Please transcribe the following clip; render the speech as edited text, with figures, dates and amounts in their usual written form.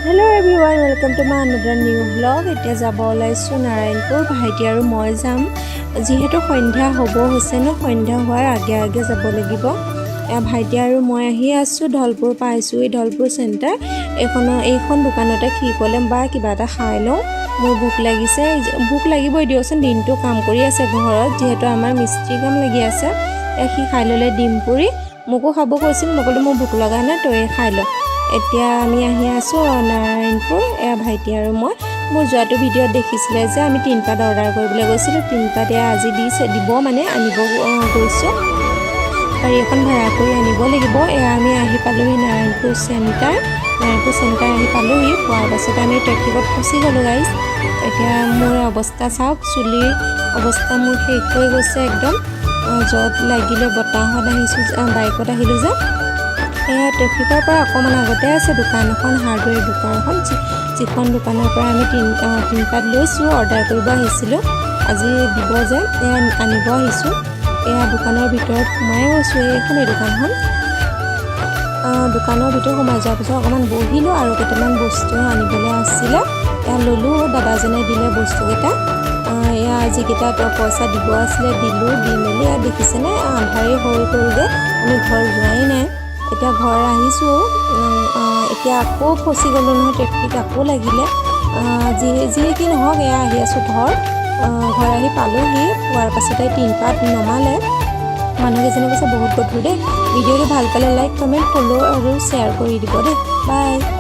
Hello everyone, welcome to my another new vlog. এতিয়া যাব ওলাইছোঁ নাৰায়ণপুৰ। ভাইটি আৰু মই যাম। যিহেতু সন্ধ্যা হ'ব হৈছে ন, সন্ধ্যা হোৱাৰ আগে আগে যাব লাগিব। এয়া ভাইটি আৰু মই আহি আছোঁ। ধলপুৰ পাইছোঁ। এই ধলপুৰ চেণ্টাৰ এইখন দোকানতে সি ক'লে, "বা, কিবা এটা খাই লওঁ, মোৰ ভোক লাগিছে।" ভোক লাগিবই দিয়কচোন, দিনটো কাম কৰি আছে ঘৰত, যিহেতু আমাৰ মিস্ত্ৰী কাম লাগি আছে। এয়া সি খাই ল'লে ডিম পুৰি। মোকো খাব কৈছিল। মই ক'লোঁ, "মোৰ ভোক লগা নাই, তয়ে খাই ল।" এতিয়া আমি আহি আছোঁ নাৰায়ণপুৰ। এয়া ভাইটি আৰু মই। মোৰ যোৱাটো ভিডিঅ'ত দেখিছিলে যে আমি তিনপাত অৰ্ডাৰ কৰিবলৈ গৈছিলোঁ। তিনপাত এয়া আজি দিছে, দিব মানে আনিব গৈছোঁ। গাড়ী এখন ভাড়া কৰি আনিব লাগিব। এয়া আমি আহি পালোহি নাৰায়ণপুৰ চেণ্টাৰ। নাৰায়ণপুৰ চেণ্টাৰ আহি পালোহি। পোৱাৰ পাছতে আমি ট্ৰেফিকত ফচি গ'লোঁ গাইজ। এতিয়া মোৰ অৱস্থা চাওক, চুলিৰ অৱস্থা মোৰ শেষ হৈ গৈছে একদম। য'ত লাগিলে বতাহত আহিছোঁ, বাইকত আহিলোঁ যে। এয়া ট্ৰেফিকৰ পৰা অকণমান আগতে আছে দোকান এখন, হাৰ্ডৱেৰ দোকান এখন, যিখন দোকানৰ পৰা আমি তিনপাত লৈছোঁ, অৰ্ডাৰ কৰিব আহিছিলোঁ। আজি দিব যে, এয়া আনিব আহিছোঁ। এয়া দোকানৰ ভিতৰত সোমাই গৈছোঁ। এইখনেই দোকানখন। দোকানৰ ভিতৰত সোমাই যোৱাৰ পিছত অকণমান বহিলোঁ আৰু কেইটামান বস্তু আনিবলৈ আছিলে। এয়া ল'লোঁ, দাদাজনে দিলে বস্তুকেইটা। এয়া যিকেইটা পইচা দিব আছিলে দিলোঁ। দি মেলি এয়া দেখিছেনে, আন্ধাৰেই হৈ গ'লগৈ, আমি ঘৰ যোৱাই নাই। এতিয়া ঘৰ আহিছোঁ। এতিয়া আকৌ ফচি গ'লোঁ নহয়, ট্ৰেফিক আকৌ লাগিলে। যি যি কি নহওক, এয়া আহি আছোঁ ঘৰ। ঘৰ আহি পালোহি। পোৱাৰ পাছতে তিনপাত নমালে। মানুহকেইজনে কৈছে, "বহুত গধুৰ দেই।" ভিডিঅ'টো ভাল পালে লাইক, কমেণ্ট, ফ'ল' আৰু শ্বেয়াৰ কৰি দিব দেই। বাই।